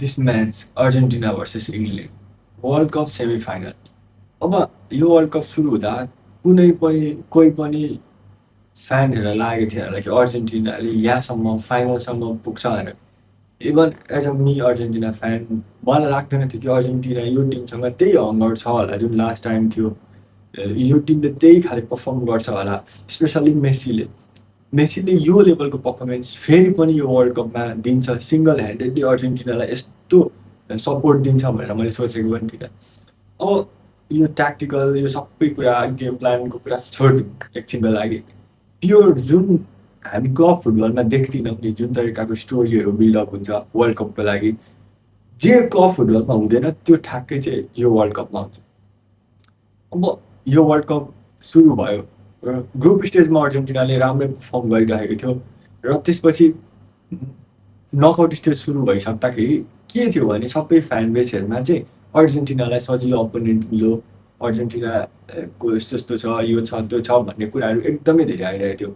This match Argentina versus England world cup semifinal. अब यो world cup सुरु हुँदा कुनै पनि कोही पनि फ्यानहरूलाई लागेको थिएन होला कि अर्जेन्टिनाले यहाँसम्म फाइनलसम्म पुग्छ भनेर। Even as a me Argentina fan मलाई लाग्दैन थियो कि अर्जेन्टिना यो टिमसँग त्यही हङ्गर छ होला जुन लास्ट टाइम थियो। यो टिमले त्यही खाले पर्फर्म गर्छ होला, स्पेसल्ली मेसीले यो लेभलको पर्फर्मेन्स फेरि पनि यो वर्ल्ड कपमा दिन्छ, सिङ्गल ह्यान्डेडली अर्जेन्टिनालाई यस्तो सपोर्ट दिन्छ भनेर मैले सोचेको पनि थिइनँ। अब यो ट्याक्टिकल यो सबै कुरा गेम प्लानको कुरा छोडिदिउँ एकछिनको लागि। प्योर जुन हामी क्लब फुटबलमा देख्दैनौँ नि जुन तरिकाको स्टोरीहरू बिल्डअप हुन्छ वर्ल्ड कपको लागि, जे क्लब फुटबलमा हुँदैन त्यो ठ्याक्कै चाहिँ यो वर्ल्ड कपमा हुन्छ। अब यो वर्ल्ड कप सुरु भयो, ग्रुप स्टेजमा अर्जेन्टिनाले राम्रै पर्फर्म गरिरहेको थियो र त्यसपछि नकआउट स्टेज सुरु भइसक्दाखेरि के थियो भने सबै फ्यान बेसहरूमा चाहिँ अर्जेन्टिनालाई सजिलो अपोनेन्ट मिल्यो, अर्जेन्टिनाको यस्तो छ यो छ त्यो छ भन्ने कुराहरू एकदमै धेरै आइरहेको थियो।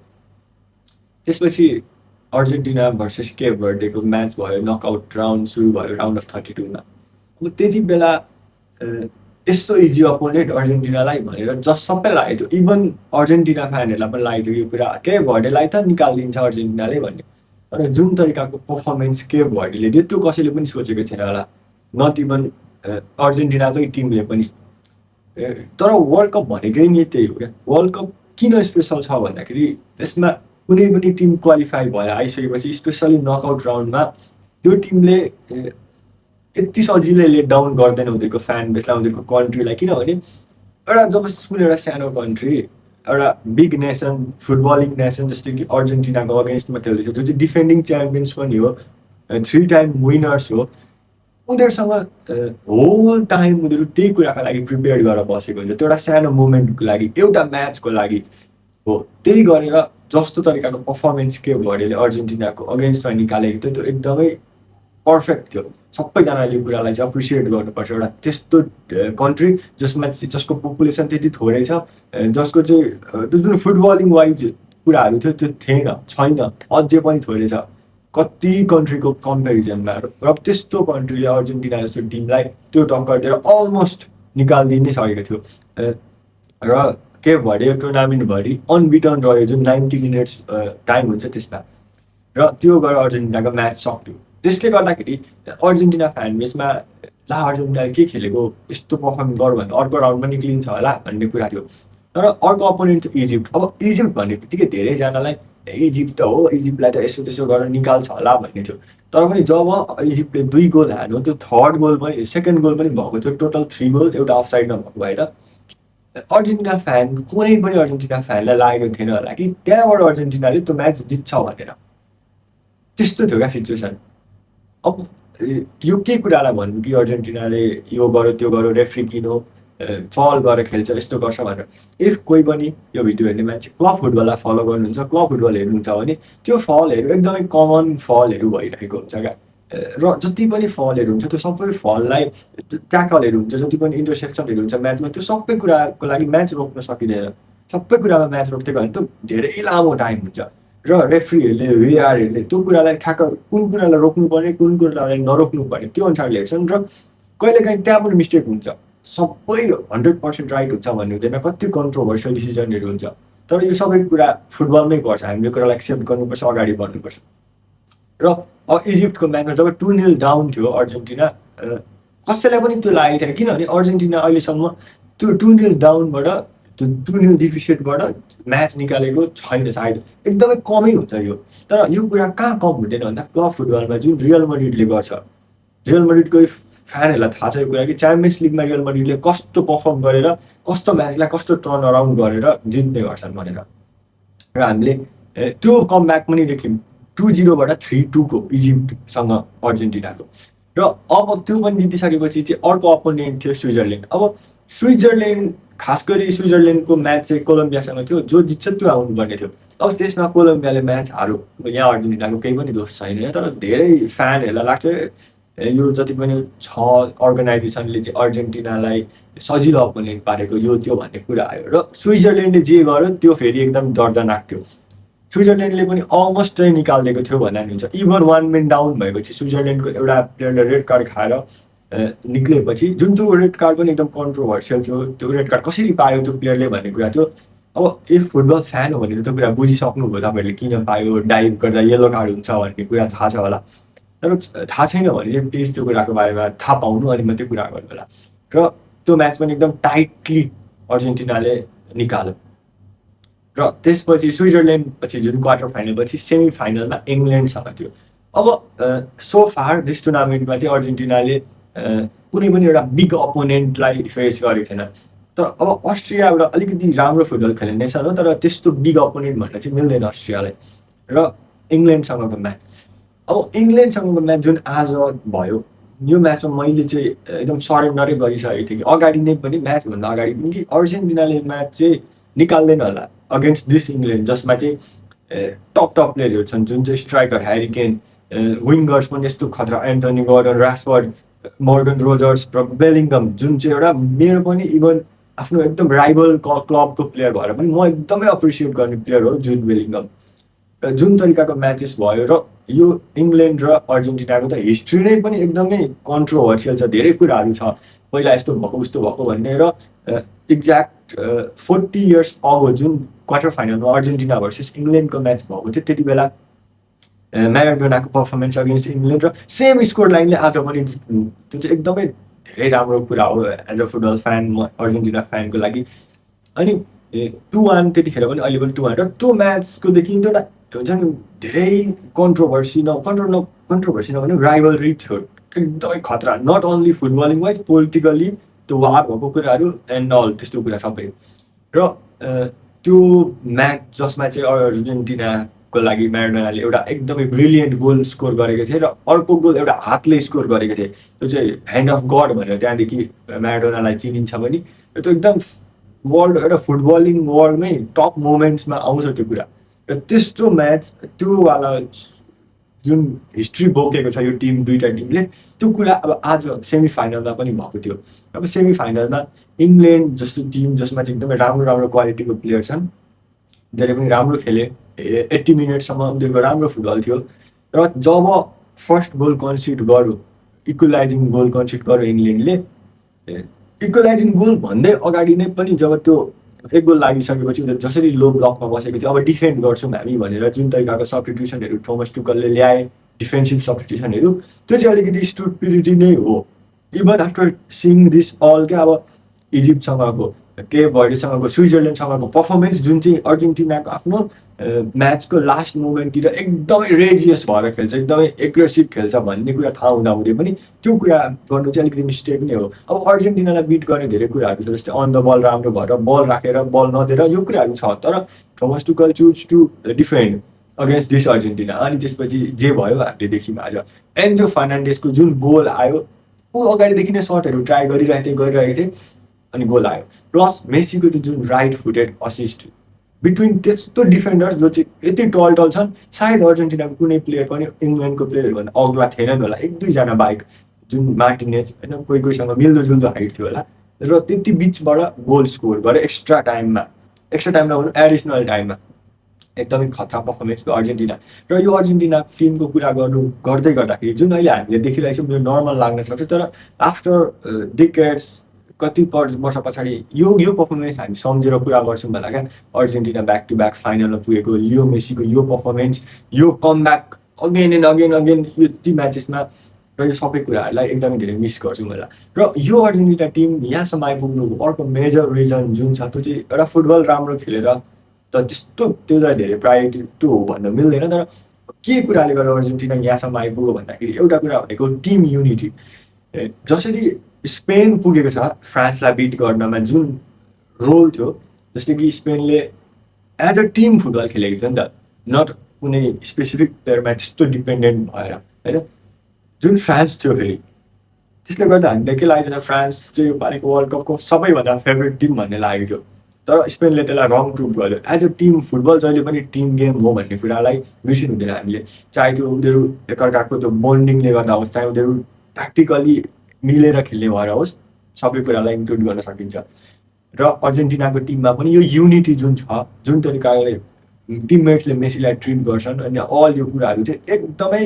त्यसपछि अर्जेन्टिना भर्सेस केप भर्डेको म्याच भयो, नकआउट राउन्ड सुरु भयो राउन्ड अफ 32मा। अब त्यति बेला यस्तो इजी अपोनेन्ट अर्जेन्टिनालाई भनेर सबैलाई लागेको थियो, इभन अर्जेन्टिना फ्यानहरूलाई पनि लागेको थियो यो कुरा केप भर्डेलाई त निकालिदिन्छ अर्जेन्टिनाले भन्ने। तर जुन तरिकाको पर्फर्मेन्स केप भर्डेले दियो त्यो कसैले पनि सोचेको थिएन होला, नट इभन अर्जेन्टिनाकै टिमले पनि। तर वर्ल्ड कप भनेकै नि त्यही हो क्या। वर्ल्ड कप किन स्पेसल छ भन्दाखेरि त्यसमा कुनै पनि टिम क्वालिफाई भएर आइसकेपछि स्पेसली नकआउट राउन्डमा त्यो टिमले यति सजिलै लेट डाउन गर्दैन उनीहरूको फ्यान बेसलाई, उनीहरूको कन्ट्रीलाई। किनभने जब कुनै एउटा सानो कन्ट्री एउटा बिग नेसन फुटबलिङ नेसन जस्तै कि अर्जेन्टिनाको अगेन्स्टमा खेल्दैछ, जो चाहिँ डिफेन्डिङ च्याम्पियन्स पनि हो, 3 टाइम विनर्स हो, उनीहरूसँग होल टाइम उनीहरू त्यही कुराको लागि प्रिपेयर गरेर बसेको हुन्छ, त्यो एउटा सानो मोमेन्टको लागि एउटा म्याचको लागि हो। त्यही गरेर जस्तो तरिकाको पर्फर्मेन्स के भर्डेले अर्जेन्टिनाको अगेन्स्टमा निकालेको थियो त्यो एकदमै पर्फेक्ट थियो। सबैजनाले यो कुरालाई चाहिँ अप्रिसिएट गर्नुपर्छ। एउटा त्यस्तो कन्ट्री जसको पपुलेसन त्यति थोरै छ, जसको चाहिँ त्यो जुन फुटबलिङ वाइज कुराहरू थियो त्यो थिएन, छैन, अझै पनि थोरै छ कति कन्ट्रीको कम्पेरिजनमा। र त्यस्तो कन्ट्रीले अर्जेन्टिना जस्तो टिमलाई त्यो टक्कर दिएर अलमोस्ट निकालिदिनै सकेको थियो। र केप भर्डे टुर्नामेन्टभरि अनबिटन रह्यो, जुन 90 मिनट्स टाइम हुन्छ त्यसमा, र त्यो गरेर अर्जेन्टिनाको म्याच सक्यो। त्यसले गर्दाखेरि अर्जेन्टिना फ्यान बेसमा ला अर्जेन्टिनाले के खेलेको यस्तो पर्फर्म गर भन्दा अर्को राउन्डमा निक्लिन्छ होला भन्ने कुरा थियो। तर अर्को अपोनेन्ट थियो इजिप्ट। अब इजिप्ट भन्ने बित्तिकै धेरैजनालाई इजिप्ट त हो, इजिप्टलाई त यसो त्यसो गरेर निकाल्छ होला भन्ने थियो। तर पनि जब इजिप्टले 2 गोल हान्यो, त्यो थर्ड गोल पनि सेकेन्ड गोल पनि भएको थियो, टोटल 3 गोल, एउटा अफसाइडमा भएको भए त अर्जेन्टिना फ्यान कुनै पनि अर्जेन्टिना फ्यानलाई लागेको थिएन होला कि त्यहाँबाट अर्जेन्टिनाले त्यो म्याच जित्छ भनेर। त्यस्तो थियो क्या सिचुएसन। अब यो के कुरालाई भन्नु कि अर्जेन्टिनाले यो गर्यो त्यो गर्यो, रेफ्री किनो फल गरेर खेल्छ यस्तो गर्छ भनेर। इफ कोही पनि यो भिडियो हेर्ने मान्छे क्लब फुटबललाई फलो गर्नुहुन्छ, क्लब फुटबल हेर्नुहुन्छ भने त्यो फलहरू एकदमै कमन फलहरू भइरहेको हुन्छ क्या। र जति पनि फलहरू हुन्छ त्यो सबै फललाई ट्याकलहरू हुन्छ, जति पनि इन्टरसेप्सनहरू हुन्छ म्याचमा, त्यो सबै कुराको लागि म्याच रोक्न सकिँदैन। सबै कुरामा म्याच रोक्थ्यो भने त धेरै लामो टाइम हुन्छ र रेफ्रीहरूले भिआरहरूले त्यो कुरालाई ठ्याक्क कुन कुरालाई रोक्नुपर्ने कुन कुरालाई नरोक्नु पर्ने त्यो अनुसारले हेर्छन्। र कहिलेकाहीँ त्यहाँ पनि मिस्टेक हुन्छ, सबै 100% राइट हुन्छ भन्ने हुँदैन, कति कन्ट्रोभर्सियल डिसिजनहरू हुन्छ। तर यो सबै कुरा फुटबलमै पर्छ, हामीले यो कुरालाई एक्सेप्ट गर्नुपर्छ, अगाडि बढ्नुपर्छ। र इजिप्टको म्याचमा जब 2-0 डाउन थियो अर्जेन्टिना, कसैलाई पनि त्यो लागेको थिएन, किनभने अर्जेन्टिना अहिलेसम्म त्यो 2-0 डाउनबाट, त्यो 2-0 डिफिसिटबाट म्याच निकालेको छैन, सायद एकदमै कमै हुन्छ यो। तर यो कुरा कहाँ कम हुँदैन भन्दा क्लब फुटबलमा जुन रियल मड्रिडले गर्छ। रियल मड्रिडको फ्यानहरूलाई थाहा छ यो कुरा कि च्याम्पियन्स लिगमा रियल मड्रिडले कस्तो पर्फर्म गरेर कस्तो म्याचलाई कस्तो टर्न अराउन्ड गरेर जित्ने गर्छन् भनेर। र हामीले त्यो कमब्याक पनि देख्यौँ 2-0बाट 3-2 इजिप्टसँग अर्जेन्टिनाको। र अब त्यो पनि जितिसकेपछि चाहिँ अर्को अपोनेन्ट थियो स्विजरल्यान्ड। अब स्विजरल्यान्ड, खास गरी स्विजरल्यान्डको म्याच चाहिँ कोलम्बियासँग थियो, जो जित्छ त्यो आउनुपर्ने थियो। अब त्यसमा कोलम्बियाले म्याच हार्यो, यहाँ अर्जेन्टिनाको केही पनि दोष छैन। तर धेरै फ्यानहरूलाई लाग्छ यो जति पनि छ अर्गनाइजेसनले चाहिँ अर्जेन्टिनालाई सजिलो अपोनेन्ट पारेको यो त्यो भन्ने कुरा आयो। र स्विजरल्यान्डले जे गर्यो त्यो फेरि एकदम दर्दनाक थियो। स्विजरल्यान्डले पनि अलमोस्ट चाहिँ निकालिदिएको थियो भन्दा नि हुन्छ। इभन 1 मैन डाउन भएपछि स्विजरल्यान्डको एउटा प्लेयरले रेड कार्ड खाएर निक्लेपछि जुन त्यो रेड कार्ड पनि एकदम कन्ट्रोभर्सियल थियो, त्यो रेड कार्ड कसरी पायो त्यो प्लेयरले भन्ने कुरा थियो। अब इफ फुटबल फ्यान हो भने त त्यो कुरा बुझिसक्नुभयो तपाईँहरूले किन पायो, डाइभ गर्दा येलो कार्ड हुन्छ भन्ने कुरा थाहा छ होला। तर थाहा छैन भने चाहिँ प्लिज त्यो कुराको बारेमा थाहा पाउनु अनि मात्रै कुरा गर्नु होला। र त्यो म्याच पनि एकदम टाइटली अर्जेन्टिनाले निकाल्यो। र त्यसपछि स्विजरल्यान्ड पछि जुन क्वार्टर फाइनल पछि सेमी फाइनलमा इङ्ल्यान्डसँग थियो। अब सो फार दिस टुर्नामेन्टमा चाहिँ अर्जेन्टिनाले कुनै पनि एउटा बिग अपोनेन्टलाई फेस गरेको थिएन। तर अब अस्ट्रिया एउटा अलिकति राम्रो फुटबल खेल्ने नेसन हो, तर त्यस्तो बिग अपोनेन्ट भन्न चाहिँ मिल्दैन अस्ट्रियालाई। र इङ्ल्यान्डसँगको म्याच, अब इङ्ल्यान्डसँगको म्याच जुन आज भयो, यो म्याचमा मैले चाहिँ एकदम सरेन्डरै गरिसकेको थिएँ कि अगाडि नै पनि म्याचभन्दा अगाडि पनि कि अर्जेन्टिनाले म्याच चाहिँ निकाल्दैन होला अगेन्स्ट दिस इङ्ल्यान्ड, जसमा चाहिँ टप प्लेयरहरू छन्, जुन चाहिँ स्ट्राइकर ह्यारी केन, विङ्गर्स पनि यस्तो खतरा एन्टनी गॉर्डन, रासफोर्ड, मोर्गन रोजर्स र बेलिङगम, जुन चाहिँ एउटा मेरो पनि इभन आफ्नो एकदम राइभल क्लबको प्लेयर भएर पनि म एकदमै एप्रिसिएट गर्ने प्लेयर हो जुड बेलिङगम। र जुन तरिकाको म्याचेस भयो र यो इङ्ल्यान्ड र अर्जेन्टिनाको त हिस्ट्री नै पनि एकदमै कन्ट्रोभर्सियल छ, धेरै कुराहरू छ, पहिला यस्तो भएको उस्तो भएको भन्ने। र एक्ज्याक्ट 40 इयर्स अगो जुन क्वार्टर फाइनलमा अर्जेन्टिना भर्सेस इङ्ल्यान्डको म्याच भएको थियो, त्यति बेला म्याराडोनाको पर्फर्मेन्स अगेन्स्ट इङ्ल्यान्ड र सेम स्कोर लाइनले आज पनि जित्नु, त्यो चाहिँ एकदमै धेरै राम्रो कुरा हो एज अ फुटबल फ्यान, म अर्जेन्टिना फ्यानको लागि। अनि 2-1 त्यतिखेर पनि अहिले पनि 2-1। र त्यो म्याचको देखि एउटा हुन्छ नि धेरै कन्ट्रोभर्सी नभने राइभलरी थियो, एकदमै खतरा, नट ओन्ली फुटबलिङ वाइज, पोलिटिकली त्यो वार भएको कुराहरू एन्ड अल त्यस्तो कुरा सबै। र त्यो म्याच जसमा चाहिँ अर्जेन्टिनाको लागि म्याराडोनाले एउटा एकदमै ब्रिलियन्ट गोल स्कोर गरेको थिए र अर्को गोल एउटा हातले स्कोर गरेको थिए, त्यो चाहिँ ह्यान्ड अफ गड भनेर त्यहाँदेखि म्याराडोनालाई चिनिन्छ पनि। र त्यो एकदम वर्ल्ड एउटा फुटबलिङ वर्ल्डमै टप मोमेन्ट्समा आउँछ त्यो कुरा। र त्यस्तो म्याच, त्योवाला जुन हिस्ट्री बोकेको छ यो टिम, दुईवटा टिमले, त्यो कुरा अब आज सेमी फाइनलमा पनि भएको थियो। अब सेमी फाइनलमा इङ्ल्यान्ड जस्तो टिम जसमा चाहिँ एकदमै राम्रो क्वालिटीको प्लेयर छन्, जसले पनि राम्रो खेले, 80 मिनटसम्म उनीहरूको राम्रो फुटबल थियो। र जब फर्स्ट गोल कन्सिड गर्यो, इक्वलाइजिङ गोल कन्सिड गर्यो इङ्ल्यान्डले, इक्वलाइजिङ गोल भन्दै अगाडि नै पनि जब त्यो एक गोल लागिसकेपछि उनीहरू जसरी लो ब्लकमा बसेको थियो, अब डिफेन्ड गर्छौँ हामी भनेर जुन तरिकाको सब्स्टिट्युसनहरू थोमस टुकलले ल्याए, डिफेन्सिभ सब्स्टिट्युसनहरू, त्यो चाहिँ अलिकति स्टुपिडिटी नै हो। Even after seeing this all क्या, अब इजिप्टसँगको, केप भर्डेसँगको, स्विजरल्यान्डसँगको पर्फर्मेन्स जुन चाहिँ अर्जेन्टिनाको आफ्नो म्याचको लास्ट मोमेन्टतिर एकदमै रेजियस भएर खेल्छ, एकदमै एग्रेसिभ खेल्छ भन्ने कुरा थाहा हुँदाहुँदै पनि त्यो कुरा गर्नु चाहिँ अलिकति मिस्टेक नै हो। अब अर्जेन्टिनालाई बिट गर्ने धेरै कुराहरू छ, जस्तै अन द बल राम्रो भएर बल राखेर बल नदिएर, यो कुराहरू छ। तर Thomas Tuchel choose to defend against this Argentina. अनि त्यसपछि जे भयो हामीले देख्यौँ आज। एन्जो फर्नान्डेसको जुन गोल आयो, ऊ अगाडिदेखि नै सर्टहरू ट्राई गरिरहेको थिए अनि गोल आयो। प्लस मेसीको त्यो जुन राइट फुटेड असिस्ट, बिट्विन त्यस्तो डिफेन्डर्स जो चाहिँ यति टल छन्, सायद अर्जेन्टिनाको कुनै प्लेयर पनि इङ्ल्यान्डको प्लेयरहरूभन्दा अग्ला थिएनन् होला, 1-2जना बाइक, जुन मार्टिनेज होइन, कोहीसँग मिल्दोजुल्दो हाइट थियो होला। र त्यति बिचबाट गोल स्कोर गरे एक्स्ट्रा टाइममा भनौँ एडिसनल टाइममा। एकदमै खतरा पर्फर्मेन्स भयो अर्जेन्टिना। र यो अर्जेन्टिना टिमको कुरा गर्दै गर्दाखेरि जुन अहिले हामीले देखिरहेको छौँ, यो नर्मल लाग्न सक्छ, तर आफ्टर डिकेड्स, कति वर्ष पछाडि यो पर्फर्मेन्स हामी सम्झेर कुरा गर्छौँ होला क्या। अर्जेन्टिना ब्याक टु ब्याक फाइनलमा पुगेको, लियो मेसीको यो पर्फर्मेन्स, यो कमब्याक अगेन एन्ड अगेन यो ती म्याचेसमा, र यो सबै कुराहरूलाई एकदमै धेरै मिस गर्छौँ होला। र यो अर्जेन्टिना टिम यहाँसम्म आइपुग्नुको अर्को मेजर रिजन जुन छ, त्यो चाहिँ एउटा फुटबल राम्रो खेलेर त त्यस्तो त्यसलाई धेरै प्रायोरिटी त्यो हो भन्न मिल्दैन। तर के कुराले गर्दा अर्जेन्टिना यहाँसम्म आइपुग्यो भन्दाखेरि एउटा कुरा भनेको टिम युनिटी। जसरी स्पेन पुगेको छ फ्रान्सलाई बिट गर्नमा जुन रोल थियो, जस्तै कि स्पेनले एज अ टिम फुटबल खेलेको थियो नि त, नट कुनै स्पेसिफिक प्लेयरमा त्यस्तो डिपेन्डेन्ट भएर होइन, जुन फ्रान्स थियो फेरि। त्यसले गर्दा हामीलाई के लागेको थियो, फ्रान्स चाहिँ यो पालिको वर्ल्ड कपको सबैभन्दा फेभरेट टिम भन्ने लागेको थियो। तर स्पेनले त्यसलाई रङ प्रुभ गर्यो। एज अ टिम फुटबल जहिले पनि टिम गेम हो भन्ने कुरालाई बिर्सिनु हुँदैन हामीले, चाहे त्यो उनीहरू एकअर्काको त्यो बोन्डिङले गर्दा होस्, चाहे उनीहरू ट्याक्टिकली मिलेर खेल्ने भएर होस्, सबै कुरालाई इन्क्लुड गर्न सकिन्छ। र अर्जेन्टिनाको टिममा पनि यो युनिटी जुन छ, जुन तरिकाले टिममेट्सले मेसीलाई ट्रिट गर्छन् अनि अल यो कुराहरू चाहिँ एकदमै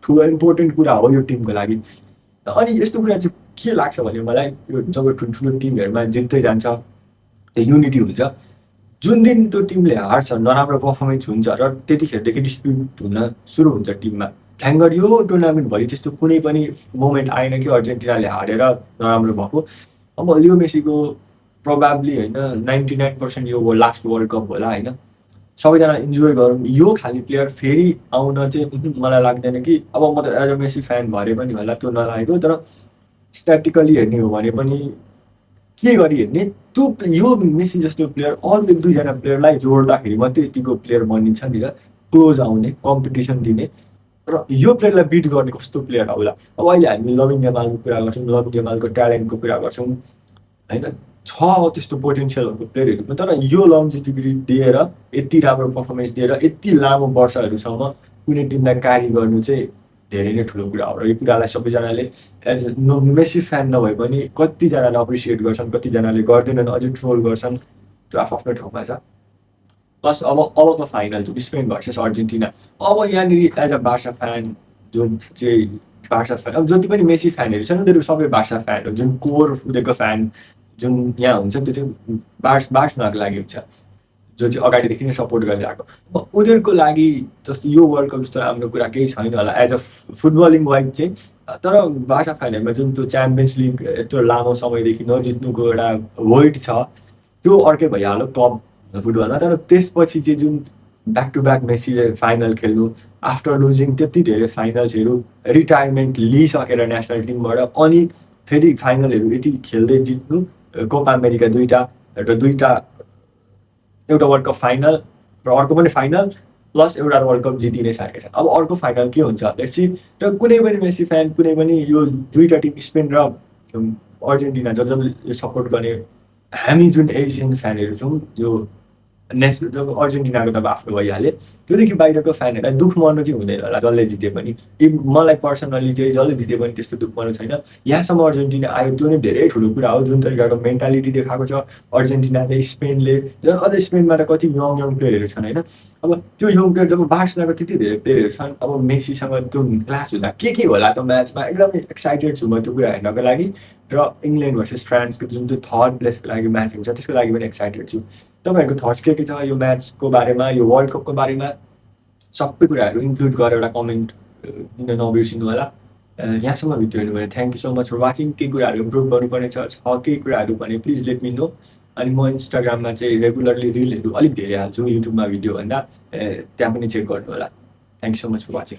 ठुलो इम्पोर्टेन्ट कुरा हो यो टिमको लागि। अनि यस्तो कुरा चाहिँ के लाग्छ भने मलाई यो जब ठुल्ठुलो टिमहरूमा जित्दै जान्छ त्यो युनिटी हुन्छ। जुन दिन त्यो टिमले हार्छ नराम्रो पर्फर्मेन्स हुन्छ र त्यतिखेरदेखि डिस्प्युट हुन सुरु हुन्छ टिममा। थ्याङ्क गड यो टुर्नामेन्टभरि त्यस्तो कुनै पनि मोमेन्ट आएन कि अर्जेन्टिनाले हारेर नराम्रो भएको। अब लियो मेसीको प्रोबाब्ली होइन 99% यो लास्ट वर्ल्ड कप होला होइन। सबैजना इन्जोय गरौँ। यो खाली प्लेयर फेरि आउन चाहिँ मलाई लाग्दैन कि अब म त एज अ मेसी फ्यान भरे पनि होला त्यो नलागेको, तर स्ट्याटिकली हेर्ने हो भने पनि के गरी हेर्ने त्यो यो मेसी जस्तो प्लेयर अरू 1-2जना प्लेयरलाई जोड्दाखेरि मात्रै यतिको प्लेयर बनिन्छ नि त, क्लोज आउने, कम्पिटिसन दिने। र यो प्लेयरलाई बिट गर्ने कस्तो प्लेयर होला। अब अहिले हामी लमिन यमालको कुरा गर्छौँ, लमिन यमालको ट्यालेन्टको कुरा गर्छौँ होइन, छ त्यस्तो पोटेन्सियल भएको प्लेयरहरू, तर यो लन्जिटिभिटी दिएर यति राम्रो पर्फर्मेन्स दिएर यति लामो वर्षहरूसम्म कुनै टिमलाई क्यारी गर्नु चाहिँ धेरै नै ठुलो कुरा हो। र यो कुरालाई सबैजनाले एज मेसी फ्यान नभए पनि कतिजनाले अप्रिसिएट गर्छन्, कतिजनाले गर्दैनन्, अझै ट्रोल गर्छन्, त्यो आफ्नो ठाउँमा छ। प्लस अबको फाइनल जो स्पेन भर्सेस अर्जेन्टिना, अब यहाँनिर एज अ बार्सा फ्यान जुन चाहिँ बार्सा फ्यान, अब जति पनि मेसी फ्यानहरू छन् उनीहरू सबै बार्सा फ्यान हो। जुन कोर उनीहरूको फ्यान जुन यहाँ हुन्छ त्यो चाहिँ बार्समाको लागि हुन्छ, जो चाहिँ अगाडिदेखि नै सपोर्ट गर्दै आएको। अब उनीहरूको लागि जस्तो यो वर्ल्ड कप जस्तो राम्रो कुरा केही छैन होला एज अ फुटबलिङ वाइज चाहिँ। तर बार्सा फ्यानहरूमा जुन त्यो च्याम्पियन्स लिग यत्रो लामो समयदेखि नजित्नुको एउटा वेट छ त्यो अर्कै भइहाल्यो टप फुटबलमा। तर त्यसपछि चाहिँ जुन ब्याक टु ब्याक मेसीले फाइनल खेल्नु आफ्टर लुजिङ त्यति धेरै फाइनल्सहरू, रिटायरमेन्ट लिइसकेर नेसनल टिमबाट अनि फेरि फाइनलहरू यति खेल्दै जित्नु, कोपा अमेरिका दुईवटा एउटा वर्ल्ड कप फाइनल र अर्को पनि फाइनल प्लस एउटा वर्ल्ड कप जिति नै सकेका छन्। अब अर्को फाइनल के हुन्छ लेट्स सी। र कुनै पनि मेसी फ्यान, कुनै पनि यो दुईवटा टिम स्पेन र अर्जेन्टिना जसले सपोर्ट गर्ने हामी जुन एसियन फ्यानहरू छौँ, यो नेसनल जब अर्जेन्टिनाको त आफ्नो भइहाल्यो, त्योदेखि बाहिरको फ्यानहरूलाई दुःख मर्नु चाहिँ हुँदैन होला जसले जिते पनि। मलाई पर्सनली चाहिँ जसले जिते पनि त्यस्तो दुःख मर्नु छैन। यहाँसम्म अर्जेन्टिना आयो त्यो नै धेरै ठुलो कुरा हो। जुन तरिकाको मेन्टालिटी देखाएको छ अर्जेन्टिनाले, स्पेनले, झन् अझै स्पेनमा त कति यङ प्लेयरहरू छन् होइन। अब त्यो यङ प्लेयर जब बार्सलाको त्यति धेरै प्लेयरहरू छन्, अब मेसीसँग त्यो क्लास हुँदा के होला त्यो म्याचमा, एकदमै एक्साइटेड छु म त्यो कुरा हेर्नको लागि। र इङ्ल्यान्ड भर्सेस फ्रान्सको जुन त्यो थर्ड प्लेसको लागि म्याच हुन्छ त्यसको लागि पनि एक्साइटेड छु। तपाईँहरूको थट्स के छ यो म्याचको बारेमा, यो वर्ल्ड कपको बारेमा, सबै कुराहरू इन्क्लुड गरेर एउटा कमेन्ट दिन नबिर्सिनु होला। यहाँसम्म भिडियो हेर्नु भने thank you so much for watching. केही कुराहरू इम्प्रुभ गर्नुपर्ने छ केही कुराहरू भने प्लिज लेट मी नो। अनि म इन्स्टाग्राममा चाहिँ रेगुलरली रिलहरू अलिक धेरै हाल्छु युट्युबमा भिडियो भन्दा, त्यहाँ पनि चेक गर्नु होला। Thank you so much for watching.